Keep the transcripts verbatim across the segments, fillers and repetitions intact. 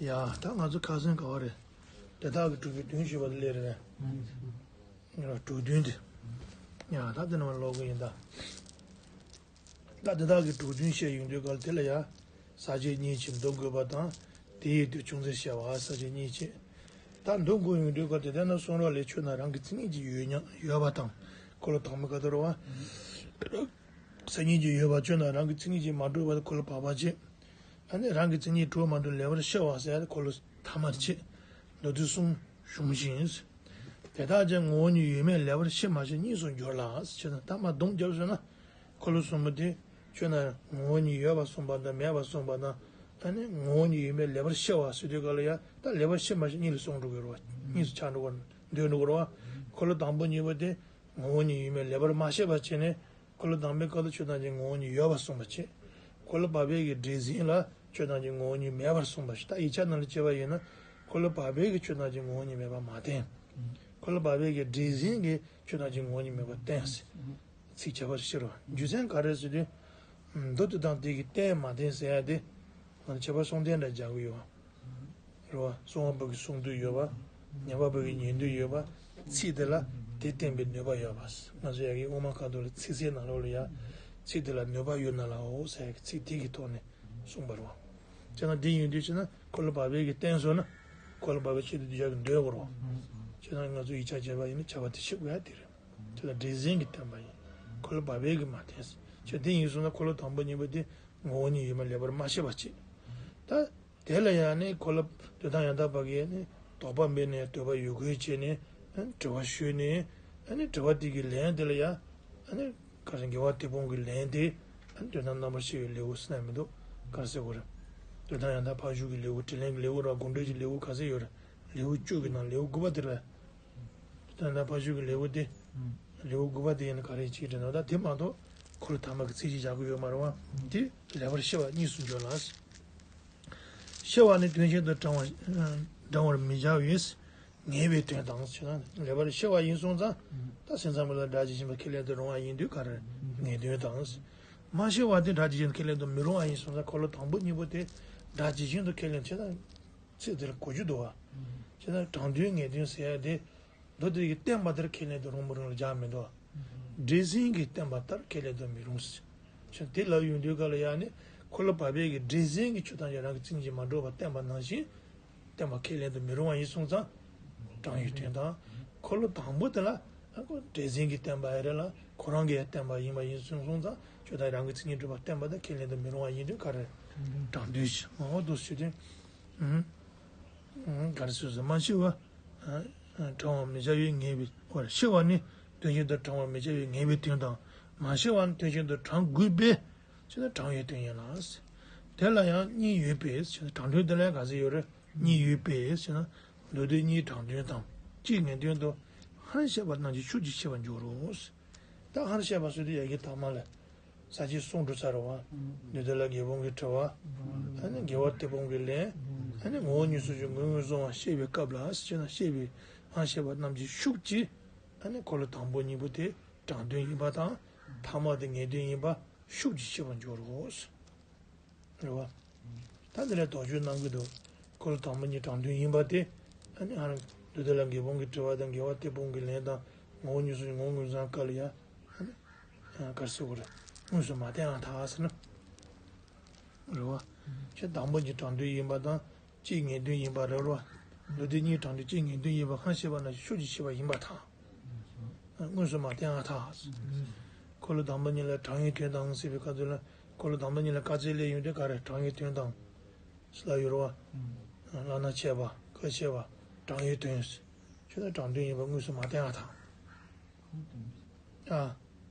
ཡ། ད་ང་ཚོ་ཁ་སང་ག་བ་རེད། དེ་དག་གི་གྲུབ་པའི་དོན་ཞུས་པ་དེ་སླེབས་རེད། དྲུག་བདུན་དེ། ཡ། ད་དེ་ནང་ལོག་གི་ཡིན་ད། ད་དེ་དག་གི་དྲུག་བདུན་བཤད་ཡོང་དུས་སྐབས་དེ་ལ་ཡ། ས་བཅད་གཉིས་ཀྱིས་མདོ་འགོད་པ་དང་། དེ་ཡི་དུས་ཅུང་ཟད་བཤད་པ། ས་བཅད་གཉིས་ཀྱིས། ད་མདོ་འགོད་ཡོང་དུས་སྐབས་དེ་ལྟར་ན་གསུང་རབ་ལས་ཆོས་རྣམས་རང་གི་མཚན་ཉིད་ཀྱིས་ཡོད་སྙམ་ཡོད་པ་དང་། འཁོར་ལོ་དང་པོ་ག་དུ་རུ་བ། མཚན་ཉིད་ཀྱིས་ཡོད་པ་ཆོས་རྣམས་རང་གི་མཚན་ཉིད་ཀྱིས་མ་གྲུབ་པ་དེ་འཁོར་ལོ་བར་པ་བྱེད། ཨ་ནི་རང་གི་མཚན་ཉིད་གྲུབ་མ་གྲུབ་ལེགས་པར་ཤེས་པ་ཟེར་ཡ་དེ་འཁོར་ལོ་ཐ་མར་བྱེད། མདོ་སྡེ་གསུམ་གཞུང་བཞིན། དེ་དག་ཀྱང་ངོ་བོ་ཉིད་ཡོད་མེད་ལེགས་པར་ཤེས་མ་ཤེས་གཉིས་སུ་འགྱུར་ལ། ཞེ་ན་ཐ་མ་སྡོམ་བརྒྱབ་ཟེར་ན། འཁོར་ལོ་གསུམ་པོ་དེ་ཆོས་རྣམས་ངོ་བོ་ཉིད་ཡོད་པར་གསུངས་པ་དང་མེད་པར་གསུངས་པ་དང་། ཨ་ནི་ངོ་བོ་ཉིད་ཡོད་མེད་ལེགས་པར་ཤེས་པ་ཟེར་དུས་སྐབས་ལ་ཡང་ད་ལེགས་པར་ཤེས་མ་ཤེས་གཉིས་ལ་སོང་འགྲོ་གི་རེད་བ། གཉིས་སུ་ཆགས་འགྲོ་གི་འདོད་འགྲོ་གི་རེད་བ། འཁོར་ལོ་དང་པོ་གཉིས་པོ་དེ་ངོ་བོ་ཉིད་ཡོད་མེད་ལེགས་པར་མ་ཤེས་པ་བྱས་ནས། འཁོར་ལོ་དང་པོའི་སྐབས་ལ་ཆོས་ཐམས་ཅད་ངོ་བོ་ཉིད་ཡོད་པར་གསུངས་པ་བྱས། འཁོར་ལོ་བར་པའི་གི་སྒྲས་ཟིན་ལ་ཆོས་ཐམས་ཅད་ངོ་བོ་ཉིད་མེད་པར་གསུངས་པ་བྱས། ད་ཡིག་ཆ་ནང་ལ་བྱས་པ་ཡིན་ན། འཁོར་ལོ་བར་པའི་གི་ཆོས་ཐམས་ཅད་ངོ་བོ་ཉིད་མེད་པར་མ་བསྟན། འཁོར་ལོ་བར་པའི་གི་སྒྲས་ཟིན་གྱི་ཆོས་ཐམས་ཅད་ངོ་བོ་ཉིད་མེད་པར་བསྟན་ཟེར། ཚིག་ཁྱད་པར་ཤེས་རོགས། རྒྱུ་མཚན་ག་རེ་ཟེར་དུས། མདོ་དེ་དང་དེ་གི་བསྟན་མ་བསྟན་ཟེར་ཡ་དེ། ང་ཚོ་ཁྱད་པར་གསུམ་ལྡན་འདྲ་སྦྱར་གི་ཡོད། རེད་བ། གསུང་བ་པོ་གི་གསུང་དུས་ཡོད་པ། ཉན་པ་པོ་གི་ཉན་དུས་ཡོད་པ། ཚིག་དེ་ལ་དེ་བསྟན་པའི་ནུས་པ་ཡོད་པ། ང་ཚོ་ཡ་གི་དབུ་མ་ཁ་ཐོག་ལ་ཚིག་གསལ་ནང་ལོགས་ལ་ཡ། ཚིག་དེ་ལ་ནུས་པ་ཡོད་ན་ལའོ་ཟེར་ཡ་གི་ཚིག་དེ་གི་ཐོག་ནས་གསུངས་པ་རེད་བ། བྱས་ན་འདི་ཡིན་དུས་བྱས་ན་འཁོར་ལོ་བར་པའི་གི་བསྟན་སོང་ན། འཁོར་ལོ་བར་པའི་ཆེད་དུ་འདི་ཡ་གི་འདོད་དགོས་རེད་བ། བྱས་ན་ང་ཚོ་ཡིག་ཆ་བྱས་པ་ཡིན་ན་བྱ་བ་དེ་ཤེས་དགོས་ཡ་དེ་རེད། དེ་ལ་སྒྲས་ཟིན་གྱིས་བསྟན་པ་ཡིན། འཁོར་ལོ་བར་པའི་གི་མ་བསྟན་ཟེར། བྱས་དེ་ཡིན་སོང་ན་འཁོར་ལོ་དང་པོ་གཉིས་པོ་དེ་ངོ་བོ་ཉིད་ཡོད་མེད་ལེགས་པར་མ་ཤེས་པ་བྱས། ད། དེ་ལ་ཡང་ནི་འཁོར་ལོ་འདོད་དང་ཡང་དག་པ་གིས་ནི་དོགས་པ་མེད་ནས་འདོད་པ་ཡོད་དགོས་བྱས་ནས། ཨ་ནི་དྲི་བ་ཞུས་ནས། ཨ་ནི་དྲི་བ་དེ་གི་ལན་དེ་ལ་ཡང་། ཨ་ནི་ག་རེ་དགེ་བ་དེ་སྤོང་གི་ལན་དེ། ཨ་ནི་འདོད་དང་རྣམ་པར་ཤེས་པའི་ལེའུ་ཟེར་ན་མི་འདུག་ག་རེ་ཟེར་དགོས་རེད། འདོད་དང་ཡང་དག་ཕར་ཞོག་གི་ལེའུ། དྲིས་ལན་གྱི་ལེའུ་ར་དགོངས་འགྲེལ་གྱི་ལེའུ་ག་ཚོད་ཡོད་རེད། ལེའུ་བཅུ་གི་ནང་ལེའུ་དགུ་པ་དེ་རེད། འདོད་དང་ཡང་དག་ཕར་ཞོག་གི་ལེའུ་དེ། ལེའུ་དགུ་པ་དེ་ཡིན་ན་ག་རེ་ཅིག་དྲན་ན། ད་དེ་མ་གཏོགས་འཁོར་ལོ་ཐ་མ་གི་ཚིག་གཅིག་བཞག་གི་ཡོད་མ་རེད་བ། དེ་ལེགས་པར་ཤེས་པ་གཉིས་སུ་འགྱུར་ལ། ཤེས་པ་ནི་དོན་གཞན་དུ་དྲང་བ། དྲང་བར་མི་བྱ་བས། ངེས་པའི་དོན་དང་ཞེ་ན། ལེགས་པར་ཤེས་པ་ཡིན་སོང་ཙང་། ད་སེམས་ཙམ་པ་ལ་སྒྲ་ཇི་བཞིན་པ་ཁས་ལེན་དུ་རུང་བ་ཡིན་དུས་ག་རེ། ངེས་དོན་དང་། མ་ཤེས་པ་དེ་སྒྲ་ཇི་བཞིན་དུ་ཁས་ལེན་དུ་མི་རུང་བ་ཡིན་སོང་ཙང་། འཁོར་ལོ་དང་པོ་གཉིས་པོ་དེ་སྒྲ་ཇི་བཞིན་དུ་ཁས་ལེན་བྱེད་དང་། ཚིག་དེ་ལ་གོ་རྒྱུ་འདུག་བ། བྱས་ན་དྲང་དོན་ངེས་དོན་ཟེར་ཡ་དེ། མདོ་དེ་ཡི་བསྟན་པ་ལྟར་ཁས་ལེན་དུ་རུང་མི་རུང་ལ་སྦྱར་མི་འདུག་སྒྲས་ཟིན་གྱིས་བསྟན་པ་ལྟར་ཁས་ལེན་དུ་མི་རུང་ཟེར། དེ་ལབ་ཡོང་དུས་ག་ལ་ཡ་ནི། འཁོར་ལོ་བར་པའི་གི་སྒྲས་ཟིན་གྱིས་ཆོས་ཐམས་ཅད་རང་གི་མཚན་ཉིད་ཀྱིས་མ་གྲུབ་པར་བསྟན་པ་ནང་བཞིན། བསྟན་པ་ཁས་ལེན་དུ་མི་རུང་བ་ཡིན་སོང་ཙང་། དྲང་བའི་དོན་དང་། འཁོར་ལོ་དང་པོ་དེ་ལ། ཨ་ཁོ་སྒྲས་ཟིན་གྱིས་བསྟན་པ་ཡ་རེད་ལ། ཁོ་རང་གིས་བསྟན་པ་ཡིན་པ་ཡིན་སོང་སོང་ཙང་། ཆོས་ཐམས་ཅད་རང་གི་མཚན་ཉིད་གྲུབ་པར་བསྟན་པ་དེ་ཁས་ལེན་དུ་མི་རུང་བ་ཡིན་དུས་ག་རེ། དྲང་དོན་ཞེས་ངོ་བོ་འདུག་ཞུ་དོན། ག་རེ་ཟེར་ཟེར། མ་ཤེས་པ། དྲང་བར་མི་བྱ་བའི་ངེས་པའི། ཤེས་པ་ནི་དོན་གཞན་དུ་དྲང་བར་མི་བྱ་བའི་ངེས་པའི་དོན་དང་། མ་ཤེས་པ་ནི་དོན་གཞན་དུ་དྲང་དགོས་པས་ཞེ་ན་དྲང་བའི་དོན་ཡིན་ལ། དེ་ལ་ཡང་གཉིས་ཡོད་པས་ཞེ་ན། དྲང་དོན་དེ་ལ་ག་ཚོད་ཡོད་རེད། གཉིས་ཡོད་པས་ཞེ་ན། མདོ་སྡེ་གཉིས་དྲང་དོན་དང་། གཅིག་ངེས་དོན་དུ། སྔར་བཤད་པ་རྣམས་ཀྱི་ཤུགས་ཀྱིས་ཤེས་པར་འགྱུར་རོ། ད་སྔར་བཤད་པ་ཟེར་དུས་ཡ་གི་ཐ་མ་ལ། ས་བཅད་གསུམ་འགྲོ་ཚར་བ། འདི་དག་ལ་དགེ་སློང་གི་དྲི་བ། ཨ་ནི་དགེ་བ་དེ་སྤོང་གི་ལན། ཨ་ནི་ངོ་བོ་ཉིད་སོགས་ཀྱི་ངོས་ངོས་བཟུང་བ་བཤད་པའི་སྐབས་ལ་ཞེ་ན། བཤད་པའི་སྔར་བཤད་པ་རྣམས་ཀྱི་ཤུགས་ཀྱིས། ཨ་ནི་འཁོར་ལོ་དང་པོ་གཉིས་པོ་དེ་དྲང་དོན་ཡིན་པ་དང་། ཐ་མ་དེ་ངེས་དོན་ཡིན་པ་ཤུགས་ཀྱིས་ཤེས་པར་འགྱུར་རོ། རེད་བ། ད་འདི་ལ་དོགས་གཅོད་གནང་གི་འདུག་འཁོར་ལོ་དང་པོ་གཉིས་དྲང་དོན་ཡིན་པ་དེ། ཨ་ནི་ཨ་རང་། འདི་དག་ལ་དགེ་སློང་གི་དྲི་བ་དང་། དགེ་བ་དེ་སྤོང་གི་ལན་དང་། ངོ་བོ་ཉིད་སོགས་ཀྱི་ངོས་ངོས་བཟུང་སྐབས་ལ་ཡ། ཨ་ནི། ག་རེ་ཟེར་དགོས་རེད། དངོས་སུ་མ་བསྟན་ཡང་དག་ཟེར་ན། རེད་བ། ཁྱེད་དང་པོ་གཉིས་དྲང་དོན་ཡིན་པ་དང་། གཅིག་ངེས་དོན་ཡིན་པ་རེད་བ། མདོ་སྡེ་གཉིས་དྲང་དོན་གཅིག་ངེས་དོན་ཡིན་པ་སྔར་བཤད་པ་རྣམས་ཀྱི་ཤུགས་ཀྱིས་ཤེས་པ་ཡིན་པར་ཐལ། དངོས་སུ་མ་བསྟན་ཡང་དག་འཁོར་ལོ་དང་པོ་གཉིས་ལ་དྲང་བའི་དོན་དང་ཟེར་བའི་སྐབས་དེ་ལ། འཁོར་ལོ་དང་པོ་གཉིས་ལ་བཀའ་སྩལ་སླེབས་ཡོང་དུས་ག་རེ། དྲང་བའི་དོན་དང་། ཟེར་ལབ་ཡོད་རེད་བ། བླ་ན་མཆོད་པ། བཀའ་སྩལ་བ། དྲང་བའི་དོན། ཁྱོད་ལ་དྲང་དོན་ཡིན་པ་དངོས་སུ་མ་བསྟན་ཡང་དག་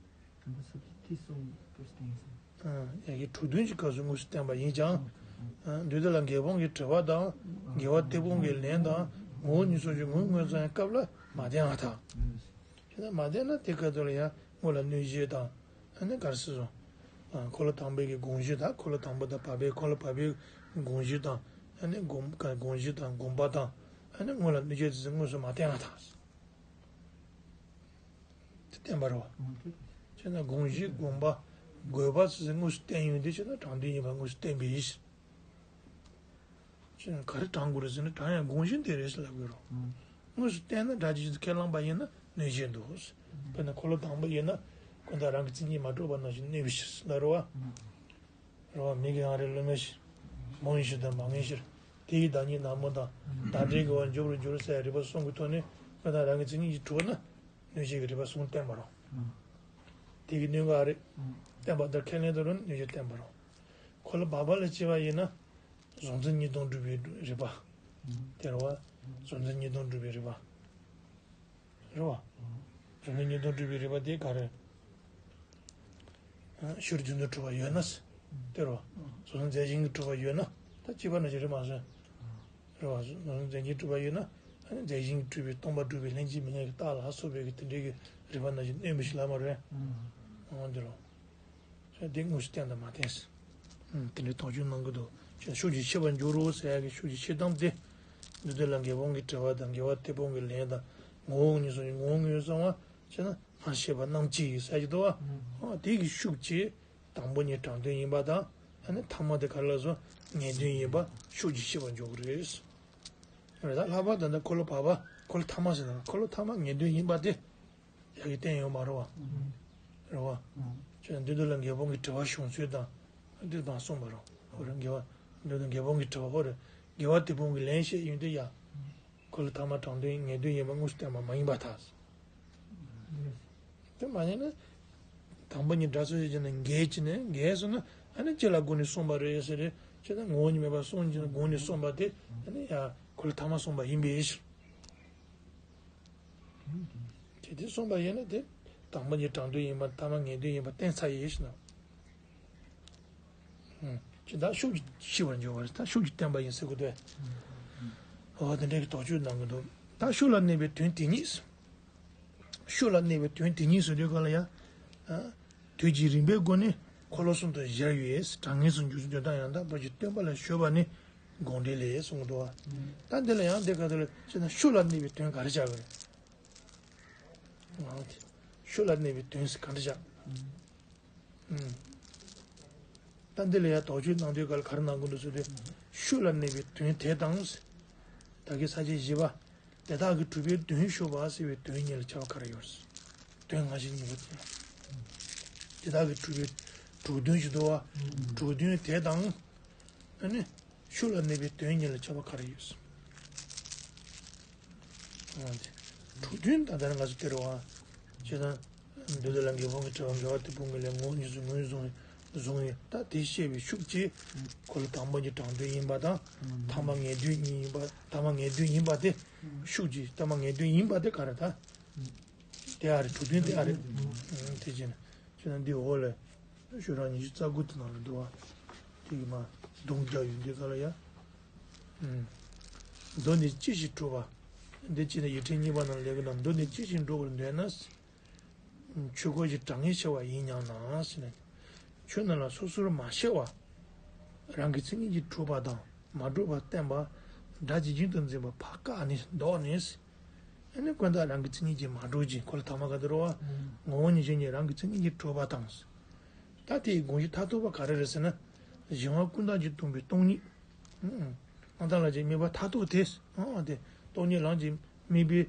ཨ། ཡ་གི་དྲུག་དོན་གྱི་སྐབས་སུ་དངོས་སུ་བསྟན་པ་ཡིན་ཀྱང་། འདི་དག་ལ་དགེ་སློང་གི་དྲི་བ་དང་། དགེ་བ་དེ་སྤོང་གི་ལན་དང་། ངོ་བོ་ཉིད་སོགས་ཀྱི་ངོས་ངོས་བཟུང་བའི་སྐབས་ལ་མ་བསྟན་ཡང་དག་ཞེ་ན། མ་བསྟན་ན་དེ་སྐབས་དེ་ལ་ཡང་སྔོན་ལ་གནོད་བྱེད་དང་། ཨ་ནི་ག་རེ་ཟེར་སོང་། འཁོར་ལོ་དང་པོའི་གི་དགོངས་གཞི་དང་། འཁོར་ལོ་དང་པོ་དང་བར་པའི། འཁོར་ལོ་བར་པའི་དགོངས་གཞི་དང་། ཨ་ནི་དགོངས་དགོངས་གཞི་དང་དགོངས་པ་དང་། ཨ་ནི་སྔོན་ལ་གནོད་བྱེད་དེ་ཚོ་དངོས་སུ་མ་བསྟན་ཡང་དག་དེ་བསྟན་པ་རེད་བ། བྱས་ན་དགོངས་གཞི་དགོངས་པ་དགོས་པ་ཚོ་དངོས་སུ་བསྟན་ཡོང་དུས། བྱས་ན་དྲང་དོན་ཡིན་པ་དངོས་སུ་བསྟན་པའི་ཕྱིར། ག་རེ་དྲང་དགོས་རེད་ཟེར་ན། དྲང་ཡང་དགོངས་གཞི་འདི་རེད་ཟེར་ལབ་དགོས་རོགས། དངོས་སུ་བསྟན་ན་སྒྲ་ཇི་བཞིན་དུ་ཁས་བླངས་པ་ཡིན་ན་གནོད་བྱེད་འདུག། དཔེར་ན་འཁོར་ལོ་དང་པོ་ཡིན་ན། ཀུན་བརྟགས་རང་གི་མཚན་ཉིད་མ་གྲུབ་པ་ནང་བཞིན་གནོད་པའི་ཕྱིར་ཟེར་ལབ་རེད་བ། རེད་བ། མིག་གི་ཡང་རེ་བློ་མེད་ཕྱིར། མོ་ཡི་ཕྱིར་དང་མ་ངེས་ཕྱིར། དེ་ཡི་བདག་ཉིད་ནག་མོ་དང་། བདག་འབྲས་ཀྱི་བར་འཇོག་རུ་འགྱུར་ཟེར་རིགས་པ་གསུམ་གྱི་ཐོག་ནས་ཀུན་བརྟགས་རང་གི་མཚན་ཉིད་ཀྱིས་གྲུབ་ན་གནོད་བྱེད་ཀྱི་རིགས་པ་གསུམ་བསྟན་པ་རེད། དེ་གི་གནོད་འགག་རེད། བསྟན་པ་ལྟར་ཁས་ལེན་དུ་རུང་གནོད་བྱེད་བསྟན་པ་རེད། འཁོར་ལོ་བར་པ་ལ་སྐྱེས་པ་ཡིན་ན། གཟུང་འཛིན་གཉིས་སྟོང་གྲུབ་པའི་རིགས་པ། དེ་རེད་བ། གཟུང་འཛིན་གཉིས་སྟོང་གྲུབ་པའི་རིགས་པ། རེད་བ། གཟུང་འཛིན་གཉིས་སྟོང་གྲུབ་པའི་རིགས་པ་དེ་ག་རེ། ཨ། ཕྱི་རོལ་རྒྱུ་འདོད་གྲུབ་པ་ཡོད་ན། དེ་རེད་བ། གཟུང་འཛིན་རྫས་གཞན་གྱིས་གྲུབ་པ་ཡོད་ན། ད་སྐྱེས་པ་ནང་བཞིན་རེད་མ་ཟེར། རེད་བ། གཟུང་འཛིན་རྫས་གཞན་གྱིས་གྲུབ་པ་ཡོད་ན། ཨ་ནི་རྫས་གཞན་གྱིས་གྲུབ་པའི་སྟོང་པ་སྒྲུབ་པའི་ལྷན་ཅིག་མི་མངོན་གྱི་རྟགས་ལ་སོགས་པའི་གི་དེ་འདྲའི་གི་རིགས་པ་ནང་བཞིན་གནོད་མི་ཤེས་ལབ་མ་རེད། འོ་འདི་རེད། དེ་དངོས་སུ་བསྟན་དང་མ་བསྟན་ཟེར། ཨུམ། དེ་འདྲའི་དོགས་གཅོད་གནང་གི་འདུག། ཅེས་ཤུགས་ཀྱིས་ཤེས་པར་འགྱུར་རོ་ཟེར་ཡག་གི་ཤུགས་ཀྱི་ཤེས་སྟངས་དེ། འདི་དོན་ལ་འགལ་སྤོང་གི་དྲི་བ་དང་། འགལ་བ་དེད་སྤོང་གི་ལན་དང་། ངོ་བོ་ཉིད་གསུངས་ཀྱི་ངོ་བོ་ངོས་བཟུང་བ། ཅེ་ན་མ་ཤེས་པ་རྣམས་ཀྱིས་ཟེར་གྱི་འདུག་བ། ཨ། དེ་གི་ཤུགས་ཀྱིས་དང་པོ་ཉིད་དྲང་དོན་ཡིན་པ་དང་། ཨ་ནི་ཐ་མ་དེ་ག་རེ་ལབ་སོང་། ངེས་དོན་ཡིན་པ་ཤུགས་ཀྱིས་ཤེས་པར་འགྱུར་གི་རེད། རེད། ད་ལྷག་པར་དུ་འདི་འཁོར་ལོ་བར་པ། འཁོར་ལོ་ཐ་མ་ཟེར་ན། འཁོར་ལོ་ཐ་མ་ངེས་དོན་ཡིན་པ་དེ། ཡ་གི་བསྟན་ཡོད་མ་རེད་བ། རེད་བ། ཁྱོད་འདི་དོན་ལ་འགལ་སྤོང་གི་དྲི་བ་བྱུང་ཚུལ་དང་། འདི་དང་གསུངས་པ་རེད། འོ་རེད། འགལ་བ། འདི་དོན་འགལ་སྤོང་གི་དྲི་བ། འོ་རེད། འགལ་བ་དེད་སྤོང་གི་ལན་བཤད་ཡོང་དུས་ཡ། འཁོར་ལོ་ཐ་མ་དྲང་དོན་ངེས་དོན་ཡིན་པ་དངོས་སུ་བསྟན་པ་མ་ཡིན་པར་ཐལ། དེ་མ་ཡིན་ན། དང་པོ་ཉིད་སྒྲ་ཚོད་ཅིག་ནས་འགལ་གྱི་ནས་འགལ་སོང་ན། ཨ་ནི་ཅི་ལ་དགོངས་ནས་གསུངས་པ་རེད་ཟེར་རེད། ཅི་ལྟར་ངོ་བོ་ཉིད་མེད་པར་གསུངས་ཀྱི་ནས་དགོངས་ནས་གསུངས་པ་དེ། ཨ་ནི་ཡ་འཁོར་ལོ་ཐ་མ་གསུངས་པ་ཡིན་པའི་ཕྱིར། དེ་དེ་གསུངས་པ་ཡིན་ན་དེ། དང་པོ་ཉིད་དྲང་དོན་ཡིན་པ། ཐ་མ་ངེས་དོན་ཡིན་པ་བསྟན་ཚར་ཡིན་ཟེར་ན། ཅི་ལྟར་ཤུགས་ཀྱིས་ཤེས་པར་འགྱུར་བ་རེད། ད་ཤུགས་ཀྱིས་བསྟན་པ་ཡིན་ཟེར་དགོས་དོན། འོ་དེ་འདྲའི་གི་དོགས་གཅོད་གནང་གི་འདུག། ད་ཤུགས་ལ་གནས་པའི་དོན་དེ་ཉིད། ཤུགས་ལ་གནས་པའི་དོན་དེ་ཉིད་ཟེར་དུས་ག་ལ་ཡ། ཨ། དུས་ཀྱི་རིམ་པའི་སྒོ་ནས་འཁོར་ལོ་གསུམ་དུ་སྦྱར་བས། གྲངས་ངེས་སུ་འགྱུར་ཚུལ་དོན་དམ་ཡང་དག་པ་ཞིག་སྟོན་པ་ལ་གཞོལ་བ་ནི་དགོངས་འགྲེལ་ལས་གསུངས་འདུག་བ། ད་འདི་ལ་ཡང་འདི་ག་དེ་ལ་ཅི་ན་ཤུགས་ལ་གནས་པའི་དོན་ག་རེ་བྱ་དགོས་རེད། ཨ། ཤུགས་ལ་གནས་པའི་དོན་ཟེར་ག་འདྲ་བྱ། ཨུམ། ད་འདི་ལ་ཡང་དོགས་གཅོད་གནང་དུས་ག་ལ་ག་རེ་གནང་དགོས་འདུག་ཟེར་དུས། ཤུགས་ལ་གནས་པའི་དོན་དེ་དང་། ད་གིན་ས་བཅད་བཞི་པ། དེ་དག་གིས་གྲུབ་པའི་དོན་ཞུགས་པ་ཟེར་བའི་དོན་གཉིས་ལ་ཁྱད་པར་ག་རེ་ཡོད། དོན་སྔ་ཕྱི་གཉིས་པོ་དེ། དེ་དག་གིས་གྲུབ་པའི་གྲུབ་དོན་ཞིག་འདུག་བ། གྲུབ་དོན་དེ་དང་། ཨ་ནི། ཤུགས་ལ་གནས་པའི་དོན་གཉིས་ལ་ཁྱད་པར་ག་རེ་ཡོད། འོ་དེ། གྲུབ་དོན་ད་ལྟར་ང་ཚོ་དེ་རེད་བ། ཅེ་ན། འདི་དོན་ལ་འགལ་སྤོང་གི་དྲི་བ། འགལ་བ་དེད་སྤོང་གི་ལན། ངོ་བོ་ཉིད་གསུངས་ངོས་བཟུང་བཟུང་བས། ད་དེ་བཤད་པའི་ཤུགས་ཀྱིས། འཁོར་ལོ་དང་པོ་ཉིད་དྲང་དོན་ཡིན་པ་དང་། ཐ་མ་ངེས་དོན་ཡིན་པ། ཐ་མ་ངེས་དོན་ཡིན་པ་དེ། ཤུགས་ཀྱིས་ཐ་མ་ངེས་དོན་ཡིན་པ་དེ་ག་རེ་ད། དེ་ཨ་རེད། གྲུབ་དོན་དེ་ཨ་རེད། ཨང་། དེ་བྱས་ན། ཅེ་ན་འདི་འོག་ལ། ཤོག་གྲངས་ཉི་ཤུ་རྩ་དགུ་དེ་ནང་ལ་འདུག་བ། དེ་གི་མ། གདོང་རྒྱག་ཡོང་དུས་ག་ལ་ཡ། ཨང་། མདོ་ནི་ཅི་ཞིག་གྲུབ་པ། འདི་ཅི་ན་ཡིག་ཕྲེང་གཉིས་པ་ནང་ལས་ཀྱི་ནང་། མདོ་ནི་ཅི་ཞིག་འགྲུབ་པར་འདོད་ན། ཆོས་འཁོར་གྱི་གྲངས་ངེས་ཕྱེ་བ་ཡིན་སྙམ་ན་ཟེར་ནས། ཆོས་རྣམས་ལ་སོ་སོར་མ་ཕྱེ་བ། རང་གི་མཚན་ཉིད་ཀྱིས་གྲུབ་པ་དང་མ་གྲུབ་པ་བསྟན་པ། སྒྲ་ཇི་བཞིན་དུ་འཛིན་པ་ཕར་བཀག་ནས་བཟློག་ནས། ཨ་ནི་ཀུན་བརྟགས་རང་གི་མཚན་ཉིད་ཀྱིས་མ་གྲུབ་ཅིང་། འཁོར་ལོ་ཐ་མ་ག་དེ་རེད་བ། ངོ་བོ་ཉིད་གཞན་ཉིད་རང་གི་མཚན་ཉིད་ཀྱིས་གྲུབ་པ་དང་། ད་དེའི་དགོངས་གཞི་མཐར་ཐུག་པ་ག་རེ་རེད་ཟེར་ན། གཞན་དབང་ཀུན་བརྟགས་ཀྱིས་སྟོང་པའི་སྟོང་ཉིད། ཨང་། རྣམ་དག་ལམ་གྱི་དམིགས་པ་མཐར་ཐུག་དེ། ཨང་། དེ་སྟོང་ཉིད་ལམ་གྱི་དམིགས་པའི་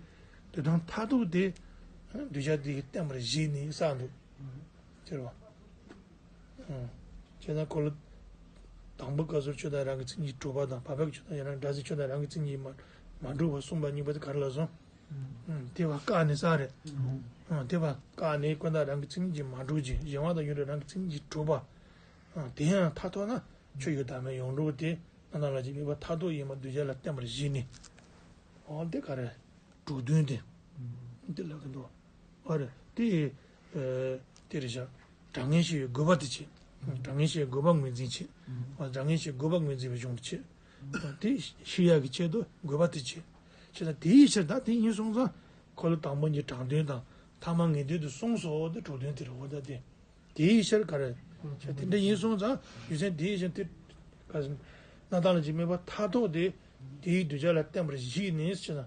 དོན་དམ་མཐར་ཐུག་དེ། གདུལ་བྱ་དེ་གིས་བསྟན་པར་བཞེད་ནས་བསགས་འདུག། ཟེར་བ། ཨང་། བྱས་ན་འཁོར་ལོ་དང་པོའི་སྐབས་སུ་ཆོས་དང་རང་གི་མཚན་ཉིད་གྲུབ་པ་དང་། བར་པའི་ཆོས་དང་ཡང་ན་སྒྲ་ཟེར་ཆོས་དང་རང་གི་མཚན་ཉིད་མ་མ་གྲུབ་པ་གསུངས་པ་གཉིས་པ་དེ་ག་རེ་ལབ་སོང་། ཨང་། དེ་བར་བཀག་ནས་ས་རེད། ཨང་། དེ་བར་བཀག་ནས་ཀུན་བརྟགས་རང་གི་མཚན་ཉིད་ཀྱིས་མ་གྲུབ་ཅིང་། གཞན་དབང་དང་ཡུལ་འབྲས་རང་གི་མཚན་ཉིད་ཀྱིས་གྲུབ་པ། ཨང་། དེ་ཡང་མཐར་ཐུག་ན་ཆོས་ཡོད་དམ་མེད་ཡོངས་གྲུབ་དེ། རྣམ་དག་ལམ་གྱི་དམིགས་པ་མཐར་ཐུག་ཡིན་པ་གདུལ་བྱ་ལ་བསྟན་པར་བཞེད་ནས། འོ་དེ་ག་རེ། གྲུབ་དོན་དེ། དེ་ལབ་ཀྱི་འདུག། འོ་རེད་དེ། ཨ། དེ་རེད་བཞག། གྲངས་ངེས་ཤེས་པའི་དགོས་པ་དེ་བྱེད། གྲངས་ངེས་ཤེས་པའི་དགོས་པ་ངོས་འཛིན་བྱེད། འོ། གྲངས་ངེས་ཤེས་པའི་དགོས་པ་ངོས་འཛིན་པའི་གཞུང་དུ་བྱེད། དེ་ཤེས་ཡག་གི་ཆེད་དུ་དགོས་པ་དེ་བྱེད། བྱས་ན་དེའི་ཕྱིར་ད་དེ་ཡིན་སོང་ཙང་། འཁོར་ལོ་དང་པོ་ཉིད་དྲང་དོན་དང་ཐ་མ་ངེས་དོན་དུ་གསུངས་སོ། དེ་གྲུབ་དོན་དེ་རེད། འོ་ད་དེ། དེའི་ཕྱིར་ག་རེ། ཕྱིར་དེ་འདྲ་ཡིན་སོང་ཙང་རྒྱུ་མཚན་དེའི་ཕྱིར་དེ། ག་ཟེར། རྣམ་དག་ལམ་གྱི་དམིགས་པ་མཐར་ཐུག་དེ། དེའི་གདུལ་བྱ་ལ་བསྟན་པར་བཞེད་ནས་ཟེར་ན།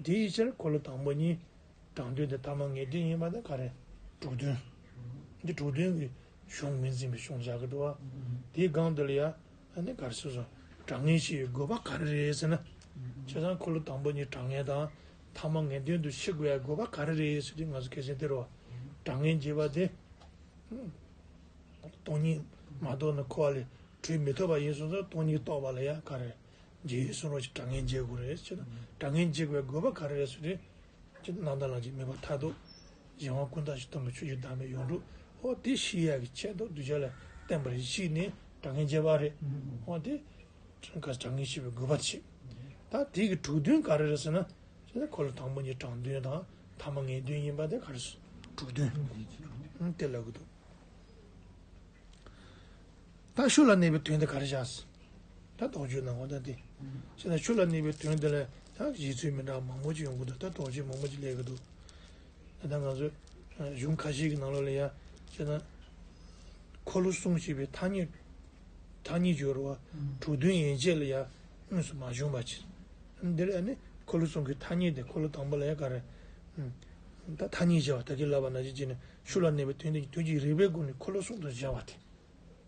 དེའི་ཕྱིར་འཁོར་ལོ་དང་པོ་ཉིད་དྲང་དོན་དེ་ཐ་མ་ངེས་དོན་ཡིན་པ་དེ་ག་རེ། གྲུབ་དོན། འདི་གྲུབ་དོན་གྱི་གཞུང་ངོས་འཛིན་པའི་གཞུང་བཞག་གི་འདུག་བ། དེའི་སྒང་དེ་ལ་ཡ། ཨ་ནི་ག་རེ་ཟེར་སོང་། དྲང་ངེས་ཤེས་པའི་དགོས་པ་ག་རེ་རེད་ཟེར་ན། བྱས་ཙང་འཁོར་ལོ་དང་པོ་གཉིས་དྲང་ངེས་དང་ཐ་མ་ངེས་དོན་དུ་ཤེས་དགོས་ཡ་དགོས་པ་ག་རེ་རེད་ཟེར་དུས་ང་ཚོ་གལ་ཆེན་དེ་རེད་བ། དྲང་ངེས་འབྱེད་པ་དེ། སྟོང་ཉིད་མ་རྟོགས་ན་འཁོར་བ་ལས་གྲོལ་མི་ཐུབ་པ་ཡིན་སོང་ཙང་སྟོང་ཉིད་རྟོགས་པ་ལ་ཡ་ག་རེ། འབྱེད་ཡུལ་གསུམ་རོ་ཞིག་དྲང་ངེས་འབྱེད་དགོས་རེད་ཟེར་ན། དྲང་ངེས་འབྱེད་དགོས་པའི་དགོས་པ་ག་རེ་རེད་ཟེར་དུས། ཅི་རྣམ་དག་ལམ་གྱི་དམིགས་པ་མཐར་ཐུག་གཞན་དབང་ཀུན་བཏགས་ཤིང་སྟོང་པའི་ཆོས་ཀྱི་བདག་མེད་ཡོངས་གྲུབ། འོ་དེ་ཤེས་ཡག་གི་ཆེད་དུ་གདུལ་བྱ་ལ་བསྟན་པ་རེད་ཤེས་ནས་དྲང་ངེས་འབྱེད་པ་རེད། འོ་དེ་ག་དྲང་ངེས་ཤེས་པའི་དགོས་པ་བྱེད། ད་དེ་གི་གྲུབ་དོན་ག་རེ་རེད་ཟེར་ན། ཅི་ན་འཁོར་ལོ་དང་པོ་གཉིས་དྲང་དོན་དང་ཐ་མ་ངེས་དོན་ཡིན་པ་དེ་ག་རེ་ཟེར། གྲུབ་དོན་དེ་ལབ་གི་འདུག་ད་ཤུགས་ལ་གནས་པའི་དོན་དེ་ག་རེ་བཞག་ད་དོགས་གཅོད་གནང་བ་ད་དེ། བྱས་ན་ཤུགས་ལ་གནས་པའི་དོན་དེ་ལ་ད་བཞེད་ཚུལ་མི་འདྲ་མང་པོ་ཅིག་ཡོང་གི་འདུག་ད་དོགས་གཅོད་མང་པོ་ཅིག་སླེབས་ཀྱི་འདུག་ད་ལྟ་ང་ཚོས་གཞུང་ཁ་ཤས་ཀྱི་ནང་ལོགས་ལ་ཡ་བྱས་ན། འཁོར་ལོ་གསུམ་ཞེས་པའི་ཐ་སྙད། ཐ་སྙད་སྦྱོར་བ་གྲུབ་དོན་ཡན་ཆད་ལ་ཡ་དངོས་སུ་མ་བྱུང་བ་ཅིག་འདིར་ཨ་ནི་འཁོར་ལོ་གསུམ་གྱི་ཐ་སྙད་དེ་འཁོར་ལོ་དང་པོ་ལ་ཡ་ག་རེ། ད་ཐ་སྙད་བྱ་བ་ད་གིན་ལབ་པ་ནང་བཞིན་བྱས་ནས་ཤུགས་ལ་གནས་པའི་དོན་དེ་དོན་གྱི་རིགས་པའི་སྒོ་ནས་འཁོར་ལོ་གསུམ་དུ་སྦྱར་བ་དེ།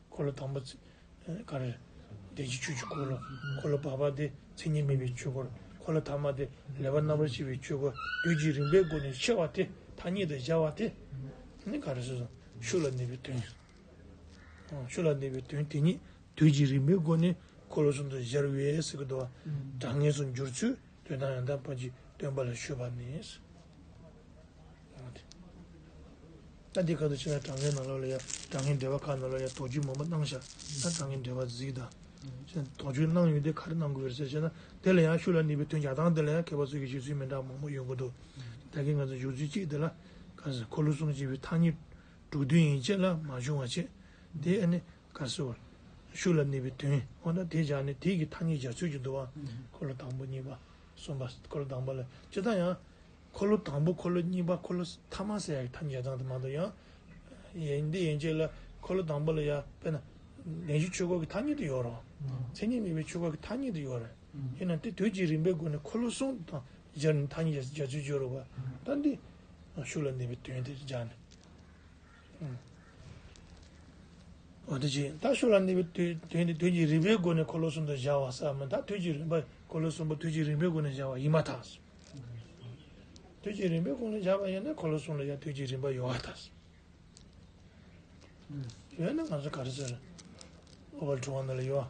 འཁོར་ལོ་དང་པོ་ཚེ། ག་རེ། བདེན་བཞིའི་ཆོས་ཀྱི་འཁོར་ལོ། འཁོར་ལོ་བར་པ་དེ་མཚན་ཉིད་མེད་པའི་ཆོས་འཁོར། འཁོར་ལོ་ཐ་མ་དེ་ལེགས་པར་རྣམ་པར་ཕྱེ་བའི་ཆོས་འཁོར། དོན་གྱི་རིམ་པའི་སྒོ་ནས་ཕྱེ་བ་དེ་ཐ་སྙད་དུ་སྦྱར་བ་དེ། ནི་ག་རེ་ཟེར་སོང་། ཤུགས་ལ་གནས་པའི་དོན། ཨ། ཤུགས་ལ་གནས་པའི་དོན་དེ་ཉིད་དོན་གྱི་རིམ་པའི་སྒོ་ནས་འཁོར་ལོ་གསུམ་དུ་སྦྱར་བས་ཟེར་གྱི་འདུག་བ། དྲང་ངེས་སུ་འགྱུར་ཚུལ་དོན་དམ་ཡང་དག་པ་གྱི་སྟོན་པ་ལ་ཞུས་པ་ནི། ད་འདི་ག་དུ་ཕྱིན་ན་དྲང་ངེས་ནང་ལོགས་ལ་ཡང་དྲང་ངེས་འགྲེལ་པ་ཁག་ནང་ལ་ཡང་དོགས་གཅོད་མང་པོ་གནང་ཤག་ད་དྲང་ངེས་འགྲེལ་པ་གཟིགས་དང་། ཕྱིན་དོགས་གཅོད་གནང་ཡོད་དེ་ག་རེ་གནང་དགོས་རེད་ཟེར་བྱས་ན་དེ་ལ་ཡང་ཤུགས་ལ་གནས་པའི་དོན་བྱ་སྟངས་དེ་ལ་ཡང་མཁས་པ་ཚོས་ཀྱི་བཞེད་ཚུལ་མི་འདྲ་མང་པོ་ཡོང་གི་འདུག་ད་གིན་ང་ཚོ་བཞུགས་ཚུལ་གཅིག་དེ་ལ་ག་ཟེར་འཁོར་ལོ་གསུམ་ཞེས་པའི་ཐ་སྙད་གྲུབ་དོན་ཡན་ཆད་ལ་མ་བྱུང་བ་བྱས། དེ་ཨ་ནི་ག་ཟེར་བ། ཤུགས་ལ་གནས་པའི་དོན་འོ་ན་དེ་བཞག་ནས་དེ་གི་ཐ་སྙད་སྦྱར་ཚུལ་གྱི་འདུག་བ། འཁོར་ལོ་དང་པོ་གཉིས་པ། གསུམ་པ་འཁོར་ལོ་དང་པོ་ལ་སྤྱིར་བཏང་ཡང་། འཁོར་ལོ་དང་པོ་འཁོར་ལོ་གཉིས་པ་འཁོར་ལོ་ཐ་མ་ཟེར་ཡག་གི་ཐ་སྙད་སྦྱར་སྟངས་དེ་མ་གཏོགས་ཡང་། ཡིན་འདི་ཡན་ཆད་ལ་འཁོར་ལོ་དང་པོ་ལ་ཡང་དཔེར་ན། བདེན་བཞིའི་ཆོས་འཁོར་གྱི་ཐ་སྙད་དུ་ཡོད་རེད། མཚན་ཉིད་མེད་པའི་ཆོས་འཁོར་གྱི་ཐ་སྙད་དུ་ཡོད་རེད། ཡིན་ན་དེ་དོན་གྱི་རིམ་པའི་སྒོ་ནས་འཁོར་ལོ་གསུམ་དང་སྦྱར་ནས་ཐ་སྙད་སྦྱར་ཚུལ་ཡོད་རེད་བ། ད་འདི། ཤུགས་ལ་གནས་པའི་དོན་དེ་སྦྱར་ནས། འོ་དེ་བཞིན་ད་ཤུགས་ལ་གནས་པའི་དོན་དོན་དེ་དོན་གྱི་རིམ་པའི་སྒོ་ནས་འཁོར་ལོ་གསུམ་དུ་སྦྱར་བ་ཟེར་མིན་ད་དོན་གྱི་རིམ་པ་འཁོར་ལོ་གསུམ་པོ་དོན་གྱི་རིམ་པའི་སྒོ་ནས་སྦྱར་བ་ཡིན་མ་ཐག་དོན་གྱི་རིམ་པའི་སྒོ་ནས་སྦྱར་བ་ཡིན་ན་འཁོར་ལོ་གསུམ་ལ་ཡང་དོན་གྱི་རིམ་པ་ཡོད་པ་ཐག་ཡོད་ན་ང་ཚོ་ག་རེ་ཟེར། ཨོ་བལ་དྲི་བ་འདི་ལ་ཡོད་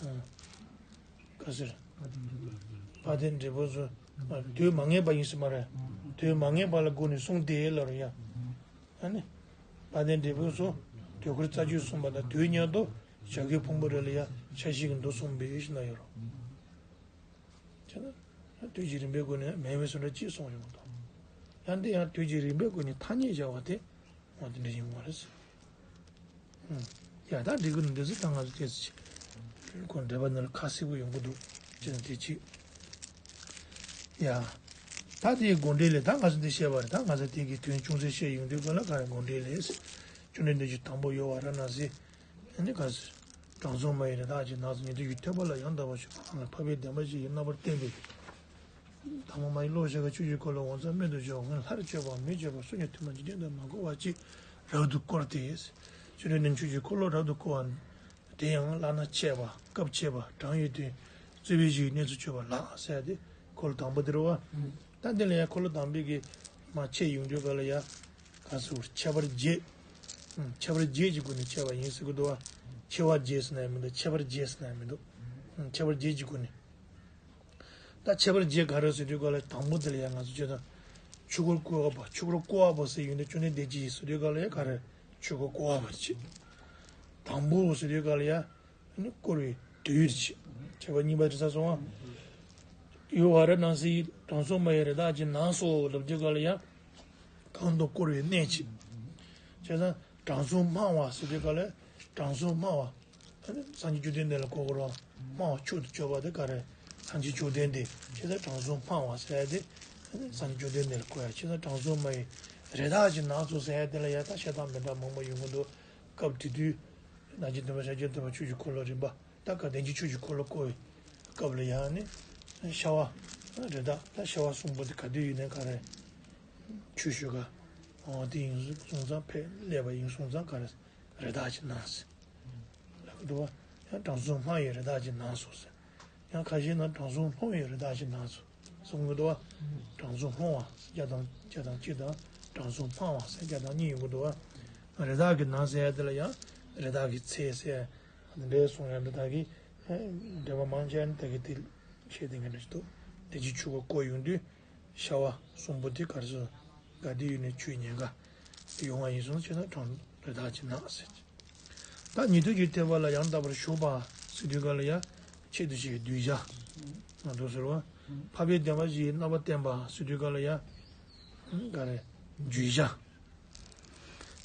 ཨ། ག་ཟེར། དཔལ་ལྡན་འབྲས་བུ་སོགས་དུས་མ་ངེས་པ་ཡིན་ཟེར་མ་རེད། དུས་མ་ངེས་པ་ལ་སྒོ་ནས་གསུངས་ཏེ་ལབ་རེད་ཡ། ཨ་ནི། དཔལ་ལྡན་འབྲས་བུ་སོགས་དུས་འཁོར་རྩ་རྒྱུད་གསུངས་པ་དང་དུས་མཉམ་དུ་བྱ་རྒོད་ཕུང་པོ་རེ་ལ་ཡ་ཆ་ཤས་ཀྱི་མདོ་གསུངས་པས་ཞེས་ན་ཡོད་རོ། བྱས་ན། དུས་ཀྱི་རིམ་པའི་སྒོ་ནས་མེད་པའི་སུ་འདྲ་ཅིག་གསུངས་ཡོང་གི་འདུག་ཡང་འདི་ཡང་དུས་ཀྱི་རིམ་པའི་སྒོ་ནས་ཐ་སྙད་བྱ་བ་དེ་འོ་དེ་འདྲ་ཡིན་པ་རེད། ཡ་ད་འགྲིག་གི་འདུག་འདི་ཚོ་ད་ང་ཚོ་དེ་ཚོ་ཅིག་ཁོ་འགྲེལ་པ་ནང་ལ་ཁ་གསལ་པོ་ཡོང་གི་འདུག་ཅེས་དེ་ཅིག་ཡ། ད་དེའི་དགོངས་འགྲེལ་ལས་ད་ང་ཚོ་འདི་བཤད་པ་རེད། ད་ང་ཚོ་དེ་གི་དོན་ཅུང་ཟད་བཤད་ཡོང་དུས་ག་ལ་ག་རེ་དགོངས་འགྲེལ་ལས། བཅོམ་ལྡན་འདས་ཀྱིས་དང་པོ་ཡོ་བ་ར་ཎ་སི། ཨ་ནི་ག་ཟེར། དྲང་སྲོང་མ་ཡི་རི་དྭགས་ཀྱི་ནགས་སུ་ཉན་ཐོས་ཀྱི་ཐེག་པ་ལ་ཡང་དག་པར་ཞུགས་པ་ལ་འཕགས་པའི་བདེན་པ་བཞི་ཡི་རྣམ་པར་བསྟན་པས། དང་པོ་མ་ཡི་བློ་ཞེས་པ་ཆོས་ཀྱི་འཁོར་ལོ་འོད་གསལ་རྨད་དུ་བྱུང་བ་སྔོན་ལྷར་བཅས་པའམ་མི་བཅས་པ་སུ་ཡང་ཐོག་མ་འཇིག་རྟེན་དུ་མ་འཁོར་བ་ཅིག་རབ་ཏུ་བསྐོར་ཏེ། ཆོས་འཁོར་ནི་ཆོས་ཀྱི་འཁོར་ལོ་རབ་ཏུ་བསྐོར་བ། དེ་ཡང་བླ་ན་མཆེད་པ་སྐབས་ཕྱེད་པ་གྲངས་ཡོད་དེ། རྩོད་པའི་གཞི་ཡི་གནས་སུ་གྱུར་པ་ལགས་ཟེར་ཏེ་འཁོར་ལོ་དང་པོ་དེ་རེད་བ། ད་འདི་ལ་ཡང་འཁོར་ལོ་དང་པོའི་གི་མ་ཕྱེ་ཡོང་དུས་ག་ལ་ཡ། ག་ཟེར་ཁྱད་པར་བརྒྱད། ཁྱད་པར་བརྒྱད་ཀྱི་སྒོ་ནས་ཕྱེ་བ་ཡིན་ཟེར་གི་འདུག་བ། ཕྱེ་བ་བརྒྱད་ཟེར་ན་ཡང་མི་འདུག་ཁྱད་པར་བརྒྱད་ཟེར་ན་ཡང་མི་འདུག་ཁྱད་པར་བརྒྱད་ཀྱི་སྒོ་ནས། ད་ཁྱད་པར་བརྒྱད་ག་རེ་ཟེར་དུས་ག་ལ་དང་པོ་དེ་ལ་ཡང་ང་ཚོ་བྱས་ན། ཆོས་འཁོར་བསྐོར་བ་པ་ཆོས་འཁོར་བསྐོར་བ་པ་ཟེར་ཡོང་དུས་བཅོམ་ལྡན་འདས་ཀྱིས་ཟེར་དུས་ག་ལ་ཡང་ག་རེ་ཆོས་འཁོར་བསྐོར་བ་པ་ཅིག་དང་པོ་ཟེར་དུས་ག་ལ་ཡང་། ནི་བསྐོར་བའི་དུས་ཡུན་གྱི་ཁྱད་པར་གཉིས་པ་དེ་ས་སོང་བ། ཡོ་བ་ར་ཎ་སི་ཡིས་དྲང་སྲོང་མ་ཡི་རི་དྭགས་ཀྱི་ནགས་སུ་ལབ་དུས་ག་ལ་ཡང་། གང་དུ་བསྐོར་བའི་གནས་ཀྱི། བྱས་ཙང་དྲང་སྲོང་སྨྲ་བ་ཟེར་དུས་ག་ལ་དྲང་སྲོང་སྨྲ་བ། ཨ་ནི་སངས་རྒྱས་བཅོམ་ལྡན་འདས་ལ་གོ་དགོས་རོགས། སྨྲ་བ་མཆོག་ཏུ་གྱུར་པ་དེ་ག་རེ། སངས་རྒྱས་བཅོམ་ལྡན་འདས་བྱས་ཙང་དྲང་སྲོང་སྨྲ་བ་ཟེར་ཡ་དེ། ཨ་ནི་སངས་རྒྱས་བཅོམ་ལྡན་འདས་ལ་གོ་ཡ་བྱས་ཙང་དྲང་སྲོང་སྨྲ་བའི་རི་དྭགས་ཀྱི་ནགས་སུ་ཟེར་ཡ་དེ་ལ་ཡ་ད་བཤད་སྟངས་མི་འདྲ་མང་པོ་ཡོང་གི་འདུག་སྐབས་དེ་དུས། ནང་བཞིན་སྟོན་པ་ཤཱཀྱ་ཐུབ་པ་ཆོས་ཀྱི་འཁོར་ལོ་རིམ་པ་ད་ག་བདེན་བཞིའི་ཆོས་ཀྱི་འཁོར་ལོ་བསྐོར་བའི་སྐབས་ལ་ཡང་ནི་ཤ་བ་རི་དྭགས་ད་ཤ་བ་གསུམ་པོ་དེ་ག་དུས་ཡིན་ནའི་ག་རེ་ཆོས་ཞུ་ག་འོ་དེ་ཡིན་སོང་ཙང་ཕེབས་སླེབས་པ་ཡིན་སོང་ཙང་ག་རེ་རི་དྭགས་ཀྱི་ནགས་ལབ་ཀྱི་འདུག་བ། དྲང་སྲོང་སྨྲ་བའི་རི་དྭགས་ཀྱིས་ནགས་སོ་ཟེར། ཡང་ཁ་ཤས་ན་དྲང་སྲོང་སློང་བའི་རི་དྭགས་ཀྱིས་ནགས་སོ་གསུང་གི་འདུག་བ། དྲང་སྲོང་སློང་བ་བརྒྱ་དང་བརྒྱ་དང་གཅིག་དང་། དྲང་སྲོང་སྨྲ་བ་ཟེར་བརྒྱ་དང་གཉིས་ཡོང་གི་འདུག་བ། རི་དྭགས་ཀྱིས་ནགས་ཟེར་ཡ་དེ་ལ་ཡང་རི་དྭགས་ཀྱི་ཚལ་ཟེར་ཡ་འདི་འདྲའི་གསུང་ཡ་འདི་དག་གིས་འགྲེལ་པ་མང་ཆེ་བ་ནི་ད་གིན་དེ་བཤད་དེ་འགན་འཁྲི་ཞིག་འདུག་དེ་ཅི་ཆུ་བོ་བསྐོར་ཡོང་དུས། ཤ་བ་གསུམ་པོ་དེ་ག་རེ་ཟེར། དགའ་བདེ་ཡུལ་ནས་ཆུའི་ཉེན་ཁ་ཡོང་བ་ཡིན་སོང་ཟེར་ན་དྲང་རི་དྭགས་ཀྱིས་ནགས་ཟེར། ད་ཉན་ཐོས་ཀྱི་ཐེག་པ་ལ་ཡང་དག་པར་ཞུགས་པ་ཟེར་དུས་སྐབས་ལ་ཡང་ཆེད་དུ་བྱས་གདུལ་བྱ་ང་ཚོ་ཟེར་བ། འཕགས་པའི་བདེན་པ་བཞིའི་རྣམ་པ་བསྟན་པ་ཟེར་དུས་སྐབས་ལ་ཡང་ག་རེ་བརྗོད་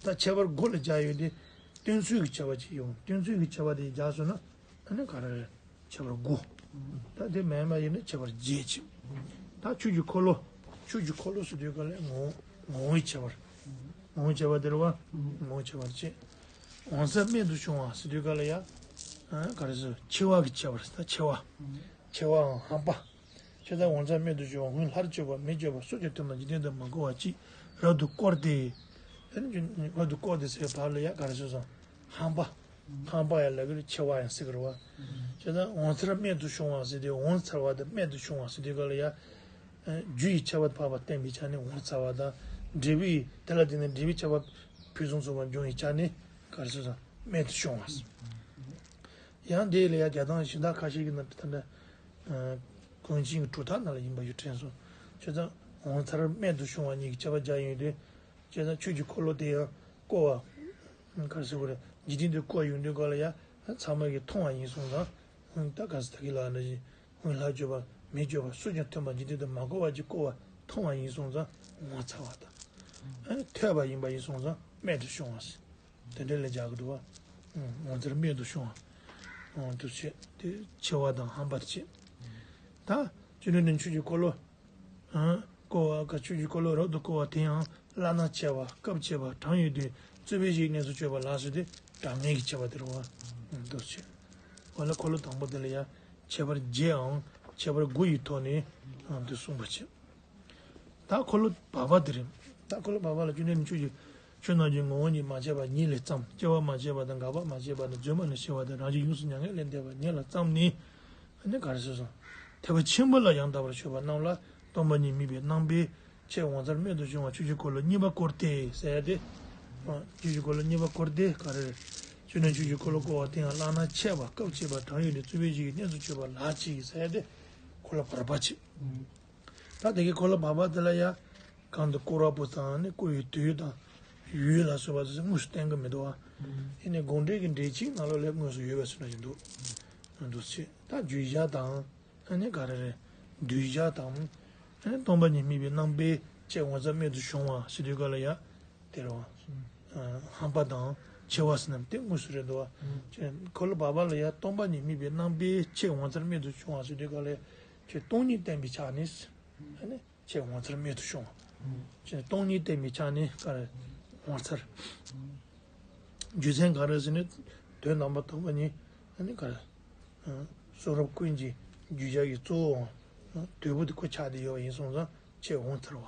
བྱ། ད་ཁྱད་པར་དགུ་ལ་སྦྱར་ཡོད་དེ། སྟོན་ཚུལ་གྱི་ཁྱད་པར་ཅིག་ཡོང་། སྟོན་ཚུལ་གྱི་ཁྱད་པར་དེ་སྦྱར་སོང་ན་ཨ་ནི་ག་རེ་རེད། ཁྱད་པར་དགུ། ད་དེ་མེད་མ་ཡིན་ན་ཁྱད་པར་བརྒྱད་ཅིག་ད་ཆོས་ཀྱི་འཁོར་ལོ། ཆོས་ཀྱི་འཁོར་ལོ་ཟེར་དུས་སྐབས་ལ་ངོ་བོ་ངོ་བོའི་ཁྱད་པར། ངོ་བོའི་ཁྱད་པར་དེ་རེད་བ། ངོ་བོའི་ཁྱད་པར་བཅས། ངོ་མཚར་རྨད་དུ་བྱུང་བ་ཟེར་དུས་སྐབས་ལ་ཡ། ཨ་ག་རེ་ཟེར། ཆེ་བ་གི་ཁྱད་པར་ད་ཆེ་བ། ཆེ་བའང་ཧམ་པ། ཆེ་ས་ངོ་མཚར་རྨད་དུ་བྱུང་བ། སྔོན་ལྷར་བཅོས་པ་མི་བསྐྱོད་པ། སུ་ཀྱང་ཐོས་པ་འཇིག་རྟེན་དུ་མ་བཀོལ་བ་ཅིག་རབ་ཏུ་བསྐོར་ཏེ། རབ་ཏུ་བསྐོར་ཏེ་ཟེར་བའི་བར་ལ་ཡ་ག་རེ་ཟེར་སོང་། ཧམ་པ། ཧམ་པ་ཡ་ལབ་ཀྱི་རེད། ཆེ་བ་ཡང་ཟེར་གི་རེད་བ། བྱས་ཙང་ངོ་མཚར་རྨད་དུ་བྱུང་བ་ཟེར་དུས་ངོ་མཚར་བ་དང་རྨད་དུ་བྱུང་བ་ཟེར་དུས་སྐབས་ལ་ཡ། རྒྱུ་ཡི་ཁྱད་པར་འཕགས་པ་བསྟན་པའི་ཆ་ནས་ངོ་མཚར་བ་དང་། འབྲས་བུ་ཡི་དེ་ལ་བརྟེན་ནས་འབྲས་བུའི་ཁྱད་པར་ཕུན་སུམ་ཚོགས་པ་འབྱུང་བའི་ཆ་ནས་ག་རེ་ཟེར་སོང་། རྨད་དུ་བྱུང་བ། ཡང་དེ་ལ་ཡ་རྒྱག་སྟངས་གཞན་དག་ཁ་ཤས་ཀྱི་ནང་དུ་ད་ལྟ། ཀུན་མཁྱེན་གྱི་གྲུབ་མཐའ་ནང་ལ་ཡིན་པ་ཡོད་དྲན་སོང་། བྱས་ཙང་ངོ་མཚར་རྨད་དུ་བྱུང་བ་གཉིས་ཀྱི་ཁྱད་པར་སྦྱར་ཡོང་དུས། བྱས་ཙང་ཆོས་ཀྱི་འཁོར་ལོ་དེ་ཡང་བསྐོར་བ། ག་རེ་ཟེར་དགོས་རེད། འཇིག་རྟེན་དུ་བསྐོར་ཡོང་དུས་སྐབས་ལ་ཡང་ཚང་མ་གིས་མཐོང་བ་ཡིན་སོང་ཙང་། ད་ག་ཟེར་ད་གིན་ལབ་ནང་བཞིན་སྔོན་ལྷར་བཅོས་པ་མི་བསྐྱོད་པ། སུས་ཀྱང་ཐོས་པ་འཇིག་རྟེན་དུ་མ་བཀོལ་བ་ཅིག་བསྐོར་བ་མཐོང་བ་ཡིན་སོང་ཙང་ངོ་མཚར་བ་དང་། ཐོས་པ་ཡིན་པ་ཡིན་སོང་ཙང་རྨད་དུ་བྱུང་བ་ཟེར། དེ་འདྲ་ལ་སྦྱར་གི་འདུག་བ། ངོ་མཚར་རྨད་དུ་བྱུང་བ། འདུ་བྱེད་དེ་ཆེ་བ་དང་ཧམ་པར་བྱེད། ད་སྤྱི་ནོར་ནི་ཆོས་ཀྱི་འཁོར་ལོ། བསྐོར་བ་ག་ཆོས་ཀྱི་འཁོར་ལོ་རབ་ཏུ་བསྐོར་བ་དེ་ཡང་བླ་ན་ཆེ་བ་སྐབས་ཆེ་བ་གྲངས་ཡོད་དུས་རྩོད་པའི་གཞིའི་གནས་སུ་སྤྱོད་པ་ལགས་ཟེར་དུས་གྲངས་ངེས་ཀྱི་ཁྱད་པར་དེ་རེད་བ། འདུ་བྱེད། འོ་ལ་འཁོར་ལོ་དང་པོ་དེ་ལ་ཡང་ཁྱད་པར་བརྒྱད་འམ་ཁྱད་པར་དགུ་ཡི་ཐོག་ནས་འདི་གསུངས་པ་བྱེད། ད་འཁོར་ལོ་བར་པ་དེ་རེད། ད་འཁོར་ལོ་བར་པ་ལ་སྤྱི་ནོར་ནི་ཆོས་ཀྱི་ཆོས་རྣམས་ཀྱི་ངོ་བོ་ཉིད་མ་སྐྱེས་པ་ཉིད་ལས་བརྩམས། སྐྱེ་བ་མ་སྐྱེས་པ་དང་འགག་པ་མ་སྐྱེས་པ་དང་རྫུན་མ་ནས་སྐྱེ་བ་དང་རང་བཞིན་ཡོངས་སུ་མྱ་ངན་ལས་འདས་པ་ཉིད་ལ་བརྩམས་ནས། ཨ་ནི་ག་རེ་ཟེར་སོང་། ཐེག་པ་ཆེན་པོ་ལ་ཡང་དག་པར་ཞུགས་པ་རྣམས་ལ་སྟོང་པ་ཉིད་དམིགས་པའི་རྣམ་པའི་ཆེས་ངོ་མཚར་རྨད་དུ་བྱུང་བ་ཆོས་ཀྱི་འཁོར་ལོ་གཉིས་པ་བསྐོར་ཏེ་ཟེར་ཏེ། ཆོས་ཀྱི་འཁོར་ལོ་གཉིས་པ་བསྐོར་ཏེ་ག་རེ་རེད། སྤྱི་ནོར་ཆོས་ཀྱི་འཁོར་ལོ་བསྐོར་བ་དེ་ཡང་བླ་ན་ཆེ་བ་སྐབས་ཆེ་བ་གྲངས་ཡོད་དུས་རྩོད་པའི་གཞིའི་གནས་སུ་སྤྱོད་པ་ལགས་ཀྱིས་ཟེར་ཏེ། འཁོར་ལོ་བར་པ་བྱེད། ད་དེ་གའི་འཁོར་ལོ་བར་པ་དེ་ལ་ཡ། གང་དུ་བསྐོར་བ་པོ་དང་ནི་བསྐོར་བའི་དུས་དང་། ཡུལ་ལ་སོགས་པ་དེ་ཚོ་དངོས་སུ་བསྟན་གྱི་མི་འདུག་བ། ཡིན་ནའི་དགོངས་འགྲེལ་གྱི་འགྲེལ་ཆེན་ནང་ལོགས་ལ་དངོས་སུ་ཡོད་པ་སོགས་ན་ཞིག་འདུག་འདུག་ཅེས་ད་བརྗོད་བྱ་དང་། ཨ་ནི་ག་རེ་རེད། གདུལ་བྱ་དང་། ཨ་ནི་སྟོང་པ་ཉིད་དམིགས་པའི་རྣམ་པའི་ཆེས་ངོ་མཚར་རྨད་དུ་བྱུང་བ་ཟེར་དུས་སྐབས་ལ་ཡ། དེ་རེད་བ། ཧམ་པ་དང་ཆེ་བ་ཟེར་རྣམས་དེ་དངོས་སུ་རེད་འདུག་བ། ཁོ་ལ་བབ་པ་ལ་ཡ་སྟོང་པ་ཉིད་དམིགས་པའི་རྣམ་པའི་ཆེས་ངོ་མཚར་རྨད་དུ་བྱུང་བ་ཟེར་དུས་སྐབས་ལ་ཡ། ཁྱོད་སྟོང་ཉིད་བསྟན་པའི་ཆ་ནས། ཨ་ནི་ཆེས་ངོ་མཚར་རྨད་དུ་བྱུང་བ། ཁྱོད་སྟོང་ཉིད་བསྟན་པའི་ཆ་ནས་ག་རེ་ངོ་མཚར། རྒྱུ་མཚན་ག་རེ་ཟེར་ནས་དོན་དམ་པ་སྟོང་པ་ཉིད་ཨ་ནི་ག་རེ། གསུང་རབ་ཀུན་གྱི་རྒྱུ་ཆ་གི་གཙོ་བོའམ་དོད་པོ་དེ་ཁོ་ཆགས་བསྡད་ཡོད་པ་ཡིན་སོང་ཙང་ཆེས་ངོ་མཚར་བ།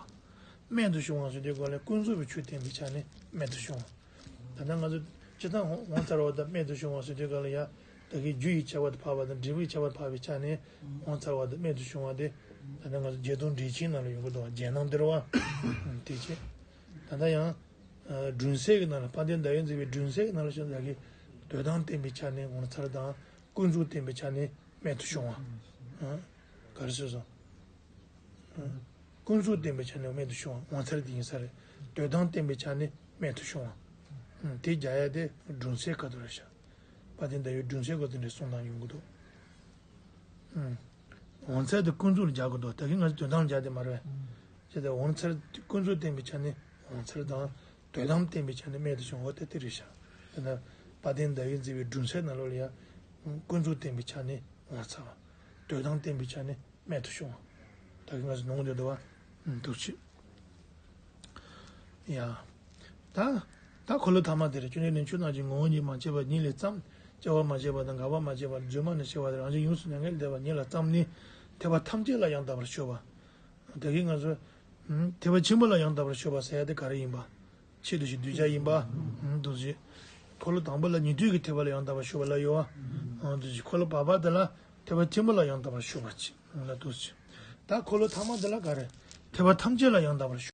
རྨད་དུ་བྱུང་བ་ཟེར་དུས་སྐབས་ལ་ཀུན་རྫོབ་པའི་ཆོས་བསྟན་པའི་ཆ་ནས་རྨད་དུ་བྱུང་བ། ད་ལྟ་ང་ཚོ་སྤྱིར་བཏང་ངོ་མཚར་བ་དང་རྨད་དུ་བྱུང་བ་ཟེར་དུས་སྐབས་ལ་ཡ། ད་གིན་རྒྱུ་ཡི་ཁྱད་པར་དུ་འཕགས་པ་དང་འབྲས་བུའི་ཁྱད་པར་འཕགས་པའི་ཆ་ནས་ངོ་མཚར་བ་དང་རྨད་དུ་བྱུང་བ་དེ། ད་ལྟ་ང་ཚོ་རྒྱས་བསྡུས་འགྲེལ་ཆེན་ནང་ལ་ཡོང་གི་འདུག་བ། རྒྱན་ནང་འདིར་བ། དེ་བྱས། ད་ལྟ་ཡང་། སྒྲོན་གསལ་གྱི་ནང་ལ་དཔལ་ལྡན་ཟླ་འོད་མཛེས་པའི་སྒྲོན་གསལ་གྱི་ནང་ལ་བཤད་ན་ད་གིན་དོན་དམ་བསྟན་པའི་ཆ་ནས་ངོ་མཚར་དང་ཀུན་རྫོབ་བསྟན་པའི་ཆ་ནས་རྨད་དུ་བྱུང་བ། ག་རེ་ཟེར་སོང་། ཀུན་རྫོབ་བསྟན་པའི་ཆ་ནས་རྨད་དུ་བྱུང་བ་ངོ་མཚར་དེ་ཡིན་ས་རེད། དོན་དམ་བསྟན་པའི་ཆ་ནས་རྨད་དུ་བྱུང་བ། དེ་རྒྱག་ཡ་དེ་སྒྲོན་གསལ་ཁ་ཐུག་རེད་ཤག་དཔལ་ལྡན་ཟླ་འོད་སྒྲོན་གསལ་ཁ་ཐུག་ནས་གསུང་སྟངས་ཡོང་གི་འདུག་ངོ་མཚར་དེ་ཀུན་རྫོབ་ལ་རྒྱག་དགོས་འདུག་ད་གིན་ང་ཚོ་དོན་དམ་རྒྱག་དེ་མ་རེད་པས། ཅེས་དེ་ངོ་མཚར་ཀུན་རྫོབ་བསྟན་པའི་ཆ་ནས་ངོ་མཚར་དང་། དོན་དམ་བསྟན་པའི་ཆ་ནས་རྨད་དུ་བྱུང་བ་དེ་དེ་རེད་ཤག་དེ་ན་དཔལ་ལྡན་ཟླ་འོད་མཛེས་པའི་སྒྲོན་གསལ་ནང་ལོགས་ལ་ཡང་། ཀུན་རྫོབ་བསྟན་པའི་ཆ་ནས་ངོ་མཚར་བ། དོན་དམ་བསྟན་པའི་ཆ་ནས་རྨད་དུ་བྱུང་བ། ད་གིན་ང་ཚོ་ནོར་འདི་འདུག་བ། འདུག་ཅེས། ཡ། ད། ད་འཁོར་ལོ་ཐ་མ་དེ་རེད། སྤྱི་ནོར་ནི་ཆོས་རྣམས་ཀྱི་ངོ་བོ་ཉིད་མ་སྐྱེས་པ་ཉིད་ལས་བརྩམས། སྐྱེ་བ་མ་སྐྱེས་པ་དང་འགག་པ་མ་སྐྱེས་པ་རྫུན་མ་ནས་སྐྱེ་བ་དང་རང་བཞིན་ཡོངས་སུ་མྱ་ངན་ལས་འདས་པ་ཉིད་ལ་བརྩམས་ནས་ཐེག་པ་ཐམས་ཅད་ལ་ཡང་དག་པར་ཤོད་པ། ད་གིན་ང་ཚོ། ཐེག་པ་ཆེན་པོ་ལ་ཡང་དག་པར་ཤོད་པ་ཟེར་ཡ་དེ་ག་རེ་ཡིན་པ། ཆེད་དུ་ཞིག་གདུལ་བྱ་ཡིན་པ། འདུག་ཅེས། འཁོར་ལོ་དང་པོ་ལ་ཉན་ཐོས་ཀྱི་ཐེག་པ་ལ་ཡང་དག་པར་ཞུགས་པ་ལ་ཡོད་པ། འོ་འདུག་སེ་འཁོར་ལོ་བར་པ་དེ་ལ་ཐེག་པ་ཆེན་པོ་ལ་ཡང་དག་པར་ཞུགས་པ་ཅིག་ལ་འདུག་སེ། ད་འཁོར་ལོ་ཐ་མ་དེ་ལ་ག་རེ། ཐེག་པ་ཐམས་ཅད་ལ་ཡང་དག་པར་